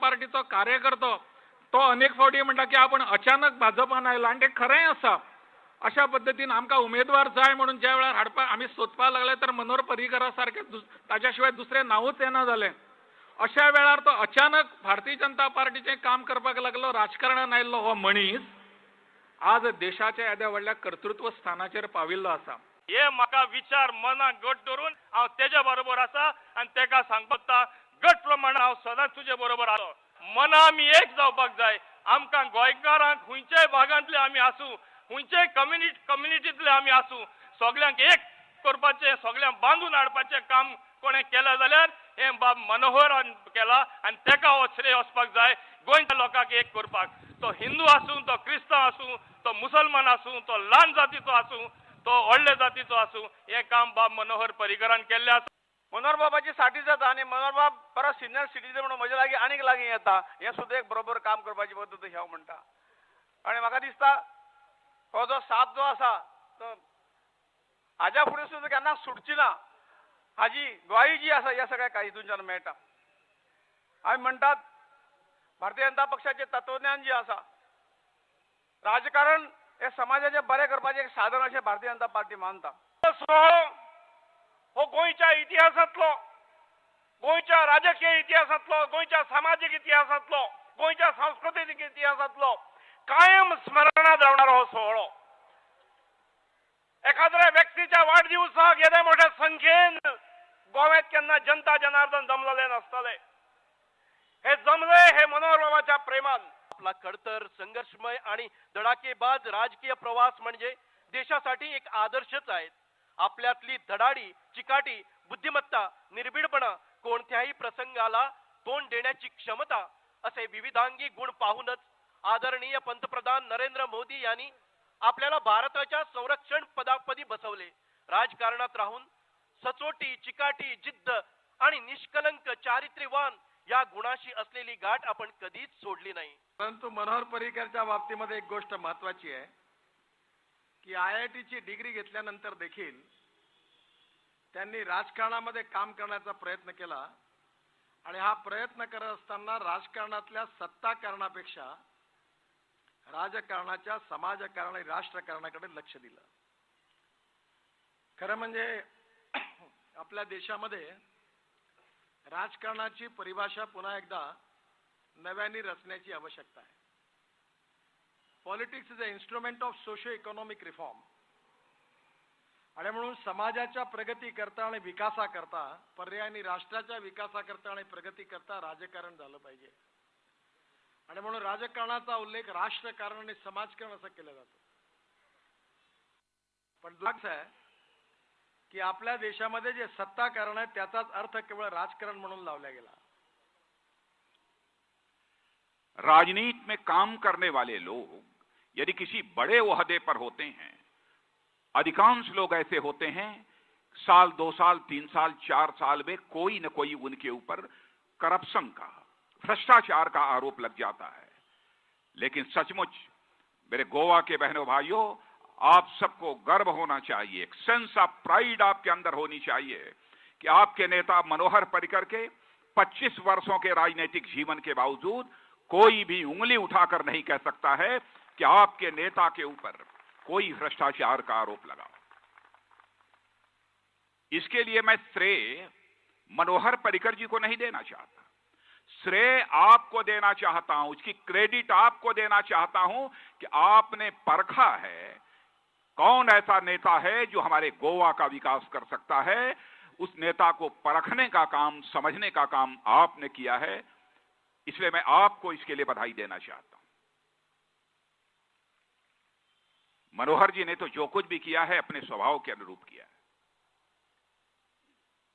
पार्टीचो कार्यकर्तो तो अनेक फावटी म्हणटा की आपण अचानक भाजपान आयलो आनी तें खरेंय आसा. अशा पद्दतीन आमकां उमेदवार जाय म्हणून ज्या वेळार हाडपाक आमी सोदपाक लागले तर मनोहर पर्रीकरा सारकें ताच्या शिवाय दुसरें नांवूच येना जालें. अशा वेळार तो अचानक भारतीय जनता पार्टीचें काम करपाक लागलो, राजकारणान आयिल्लो हो मनीस आज देशाच्या येद्या व्हडल्या कर्तृत्व स्थानाचेर पाविल्लो आसा. हे म्हाका विचार मनाक घट धरून हांव तेज्या बरोबर आसा आनी तेका सांगपाक गट प्रमाण हांव सदांच तुजे बरोबर आसलो. मना आमी एक जावपाक जाय. आमकां गोंयकारांक खंयच्याय भागांतले आमी आसूं, खंयच्याय कम्युनिटींतले आमी आसूं, सगल्यांक एक करपाचें, सगल्यांक बांदून हाडपाचें काम कोणें केलां जाल्यार हें बाब मनोहरान केलां आनी तेका हो श्रेय वचपाक जाय गोंयच्या लोकांक एक करपाक. तो हिंदू आसूं, तो क्रिस्तांव आसूं, तो मुसलमान आसूं, तो ल्हान जातीचो आसूं, तो व्हडले जातीचो आसूं, हें काम बाब मनोहर पर्रीकरान केल्लें आसा. मनोहर बाबाची साठी जाता आनी मनोहर बाब परत सिनियर सिटीजन म्हणून म्हज्या लागीं आनीक लागीं येता. हें सुद्दां एक बरोबर काम करपाची पद्दत अशें हांव म्हणटा. आनी म्हाका दिसता हो जो साथ जो आसा तो हाज्या फुडें सुद्दां केन्ना सुटची ना हाजी ग्वाही जी आसा ह्या सगळ्या हितूनच्यान मेळटा. आमी म्हणटात भारतीय जनता पक्षाचें तत्वज्ञान जें आसा, राजकारण हे समाजाचें बरें करपाचें एक साधन अशें भारतीय जनता पार्टी मानता. सोहळो हो गोंयच्या इतिहासांतलो, गोंयच्या राजकीय इतिहासांतलो, गोंयच्या सामाजीक इतिहासांतलो, गोंयच्या सांस्कृतीक इतिहासांतलो कायम स्मरणांत रावणारो हो सोहळो. एखाद्या व्यक्तीच्या वाडदिवसाक येद्या मोठ्या संख्येन गोव्यात केन्ना जनता जनार्दन जमलेले नासतले. हे जमले हे मनोहर बाबाच्या प्रेमान. आपला खडतर, संघर्षमय आणि धडाकेबाज राजकीय प्रवास म्हणजे देशासाठी एक आदर्शच आहे. आपल्यातली धडाडी, चिकाटी, बुद्धिमत्ता, निर्भीडपणा, कोणत्याही प्रसंगाला तोंड देण्याची क्षमता असे विविधांगी गुण पाहूनच आदरणीय पंतप्रधान नरेंद्र मोदी यांनी आपल्याला भारताच्या संरक्षण पदापदी बसवले. राजकारणात राहून सचोटी, चिकाटी, जिद्द आणि निष्कलंक चारित्र्यवान या गुणाशी असलेली गाठ आपण कधीच सोडली नाही. परंतु मनोहर पर्रीकरच्या बाबतीमध्ये एक गोष्ट महत्वाची आहे की आयआयटीची डिग्री घेतल्यानंतर देखील त्यांनी राजकारणामध्ये काम करण्याचा प्रयत्न केला आणि हा प्रयत्न करत असताना राजकारणातल्या सत्ताकारणापेक्षा राजकारणाच्या समाजकारण आणि राष्ट्रकारणाकडे लक्ष दिलं. खरं म्हणजे आपल्या देशामध्ये राजकारणाची परिभाषा पुन्हा एकदा नव्याने रचण्याची आवश्यकता आहे. Politics is a instrument of socio economic reform आणि म्हणून समाजाच्या प्रगतीकरता आणि विकासाकरता, पर्यायाने राष्ट्राच्या विकासाकरता आणि प्रगतीकरता राजकारण झालं पाहिजे. आणि म्हणून राजकारणाचा उल्लेख राष्ट्रकारण आणि समाजकारण असं केलं जातं. पण दुःख आहे की आपल्या देशामध्ये जे सत्ताकारण आहे त्याचाच अर्थ केवळ राजकारण म्हणून लावला गेला. राजनीति में काम करने वाले लोग यदि किसी बड़े ओहदे पर होते हैं, अधिकांश लोग ऐसे होते हैं, साल, 2 साल, 3 साल, 4 साल में कोई न कोई उनके ऊपर करप्शन का, भ्रष्टाचार का आरोप लग जाता है. लेकिन सचमुच मेरे गोवा के बहनों भाइयों, आप सबको गर्व होना चाहिए, एक सेंस ऑफ प्राइड आपके अंदर होनी चाहिए कि आपके नेता मनोहर पर्रिकर के 25 वर्षों के राजनीतिक जीवन के बावजूद कोई भी उंगली उठाकर नहीं कह सकता है कि आपके नेता के ऊपर कोई भ्रष्टाचार का आरोप लगा. इसके लिए मैं श्रेय मनोहर पर्रिकर जी को नहीं देना चाहता, श्रेय आपको देना चाहता हूं, उसकी क्रेडिट आपको देना चाहता हूं कि आपने परखा है कौन ऐसा नेता है जो हमारे गोवा का विकास कर सकता है. उस नेता को परखने का काम, समझने का काम आपने किया है, इसलिए मैं आपको इसके लिए बधाई देना चाहता हूं. मनोहर जी ने तो जो कुछ भी किया है अपने स्वभाव के अनुरूप किया है.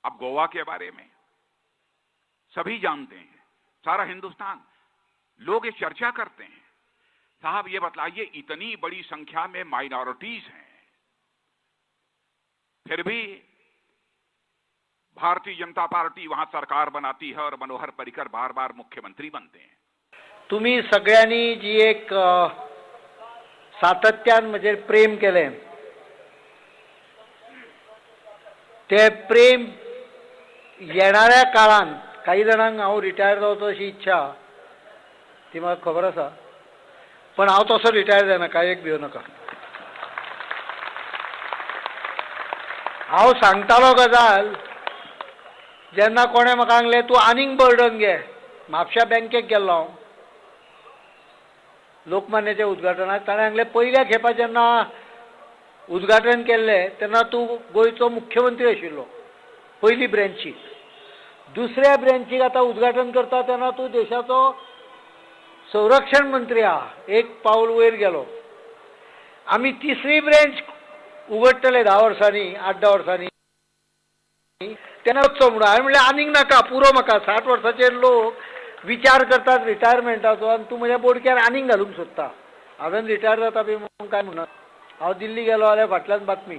अब गोवा के बारे में सभी जानते हैं, सारा हिंदुस्तान लोग ये चर्चा करते हैं. साहब ये बतलाइए, इतनी बड़ी संख्या में माइनॉरिटीज हैं, फिर भी भारतीय जनता पार्टी वहां सरकार बनाती है और मनोहर पर्रिकर बार बार मुख्यमंत्री बनते हैं. तुम्ही सगळ्यांनी जी एक सातत्यान म्हजेर प्रेम केलें ते प्रेम येणाऱ्या काळान काही जाणांक हांव रिटायर जावचो अशी इच्छा, ती म्हाका खबर आसा. पण हांव तसो रिटायर जायना, कांय एक भियो नाका. हांव सांगतालो गजाल, जेन्ना कोणें म्हाका सांगलें तूं आनीक बर्डन घे, म्हापश्या बँकेक गेल्लो हांव लोकमान्याच्या उद्घाटनाक, ताणें सांगलें पयल्या खेपा जेन्ना उद्घाटन केल्लें तेन्ना तूं गोंयचो मुख्यमंत्री आशिल्लो पयली ब्रँचीक, दुसऱ्या ब्रँचीक आतां उद्घाटन करता तेन्ना तूं देशाचो संरक्षण मंत्री आहा, एक पावल वयर गेलो. आमी तिसरी ब्रँच उगडटले 10 वर्सांनी, 8-10 वर्सांनी, तेन्ना वचचो म्हणून. हांवें म्हणलें आनीक नाका, पुरो म्हाका. 60 वर्साचेर लोक विचार करतात रिटायरमेंटाचो आनी तूं म्हज्या बोडक्यार आनीक घालूंक सोदता. हांवें रिटायर जाता बी म्हणून काय म्हणना. हांव दिल्ली गेलो जाल्यार फाटल्यान बातमी,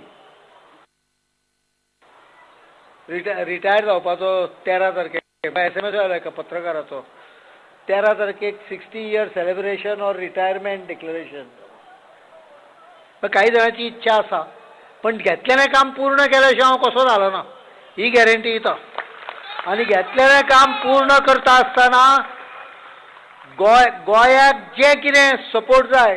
रिटायर जावपाचो 13 तारखेक SMS आयलो एका पत्रकाराचो, 13 तारखेक 60 year celebration or retirement declaration. काही जाणांची इच्छा आसा, पण घेतलेलें काम पूर्ण केल्या शिवाय हांव कसो जालो ना ही गॅरंटी दिता. आनी घेतलेलें काम पूर्ण करता आसतना गोंयाक जें कितें सपोर्ट जाय